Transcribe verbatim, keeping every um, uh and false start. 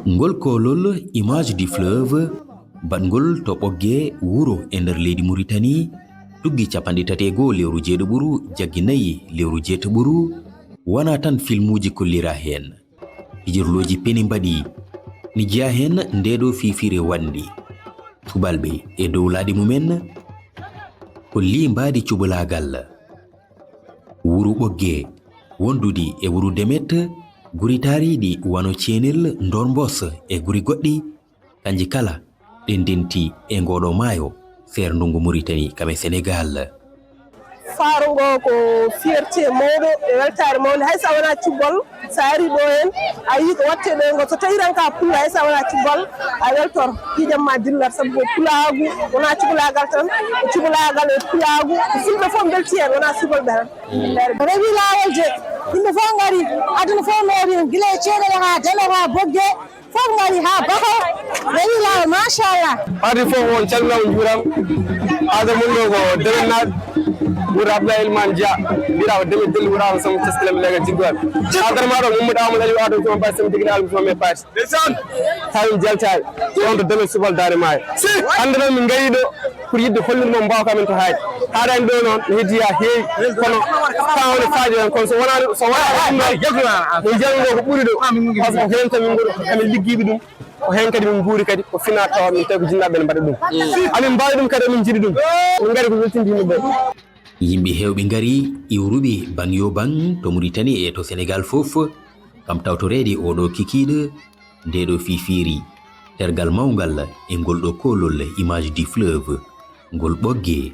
Ngol koolol Image du Fleuve, baɗngol to Ɓoggee, wuro e nder leydi Muritani, tuggi capanɗe tati e goo lewru jeeɗiɓuru, jaggi nayi lewru jeetati ɓuru, wonaa tan filmuuji kolliraa heen. Pijirlooji peni mbaɗi, ni jeyaa heen ndee ɗoo fiifiire waɗndi. Subalɓe e dow laaɗe mumen, kollii mbaadi cubalaagal. Wuro Ɓoggee, wondude e wuro Demet, guri taariiɗi wano Ceenel, Ndormbos e guri goɗɗi, kanji kala ɗe ndenti e ngooɗoo maayo seerndunngu Muritani kam e Senegaal. Faaro ngo ko fierté mawɗo e weltaare mawnde, hay so a wonaa cubbal, so a arii ɗo heen, a yii ko waɗtee ɗo ngo, so tawii tan ko a pullo, hay so a wonaa cubbal, a weltor, ƴiiƴam ma dillat, sabu ko pulaagu, wonaa cubalaagal tan, ko cubalaagal e pulaagu, ko fulɓe fof mbeltii heen, wonaa subalɓe tan. Rewi laawol de, yimɓe fof ngari, aduna fof meeɗi, gila e Ceenel haa Demet haa Boggee, fof ngari haa Baho, rewi laawol, machallah. Ardi fof on calminama, njuurama. Aada mon ɗo ko Demet naat, wuro Abdoulaye Elimane Dia, mbiyata ko Demet Delli, wuro Amadou Samba Teskilem Lega Jiggoɓe. Aadara ma ɗo, Mamadou Amadou Aliou Adou Souma Baye Samba Digiri Aliou Souma Paty. Tawi mi jaltaani, on to Demet Subal Daande Maayo. Hannde noon min ngari ɗo pour yiɗde hollude mon mbawka men to haaɗi. Haaɗaani ɗo noon, no heddi haa heewi, kono temps o no faaji tan, kono so wonaa, so wonaa ɗum ɗo, mo njanngo ko ɓuri ɗo, par ce que ko heen tan min ngoni, amin liggiiɓe ɗum, ko heen kadi min nguuri kadi, ko finaa tawa min tawi ko jinnaaɓe ɓe mbaɗa ɗum. Amin mbaawi ɗum kadi, amin njiɗi ɗum. Min ngari ko weltinde yimɓe ɓe. Yimɓe heewɓe ngari, iwruɓe baŋ yo baŋ to Muritani e to Senegaal fof, kam tawtoreede oo ɗoo kikiiɗe, ndee ɗoo fiifiiri, tergal mawngal e ngol ɗoo koolol Image du Fleuve, ngol Ɓoggee.